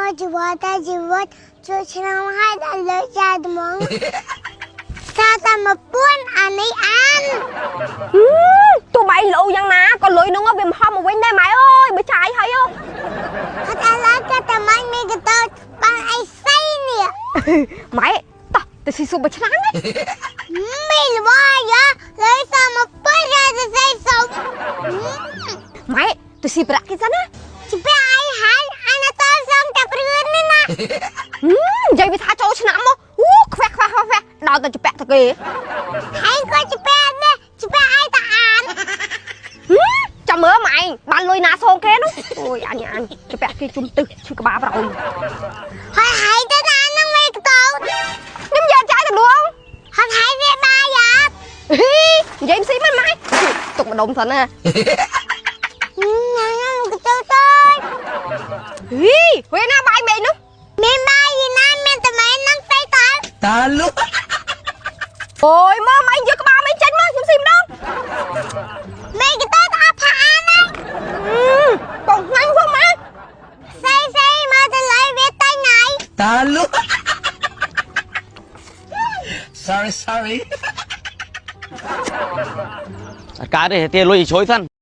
មកជីវិតតែជីវិតជួយឆ្នាំហើយដល់លើចាត្មងថាតែមកពួនអានេះអាន ទោះបែងលោយ៉ាងណាក៏លុយនោះវាមិនហមមកវិញដែរម៉ែអើយបើចាយហើយ អត់ឥឡូវក៏តែមិនមានកតោបានអីសៃនេះ ម៉ែតោះទៅស៊ីស៊ុបមួយឆ្នាំង មីលវយ៉ាលើសមមកពួនរទៅសៃស៊ុប ម៉ែទៅស៊ីប្រាក់គេសិនណា ជិះអីហើយអានតសងចាប់រឿននេះណា និយាយវាថាចូលឆ្នាំមកអូខ្វះខ្វះខ្វះខ្វះដល់តែជពាក់ទៅគេ ហើយក៏ជិះដែរជិះអីតាអាន ចាំមើលម៉ែបានលុយណាសងគេនោះអូយអញអញជពាក់គេជុំទឹះឈឺក្បាលប្រអុយ ហើយហើយទៅណានឹងមេកតោ ខ្ញុំយកចាយទៅលួង ហើយហើយវាបាយយ៉ា ហ៊ីនិយាយមិនស៊ីមិនម៉ែទុកម្ដុំសិនណា ញ៉ាំកតោទៅ ហ៊ីវាណាបាយមេនោះ មានបាយយីណាមានតែម៉ែនឹងទៅតើ តាលុ អូយមើលម៉ែយកក្បាលមេចេញមកខ្ញុំស៊ីម្ដង មេកតោអត់ផាអានណា បងថ្ងៃផងម៉ែ សៃសៃមកទៅលៃវាទៅណៃ តាលុ Sorry, sorry. អត់កើតទេទាលុយឲ្យជ្រួយសិន។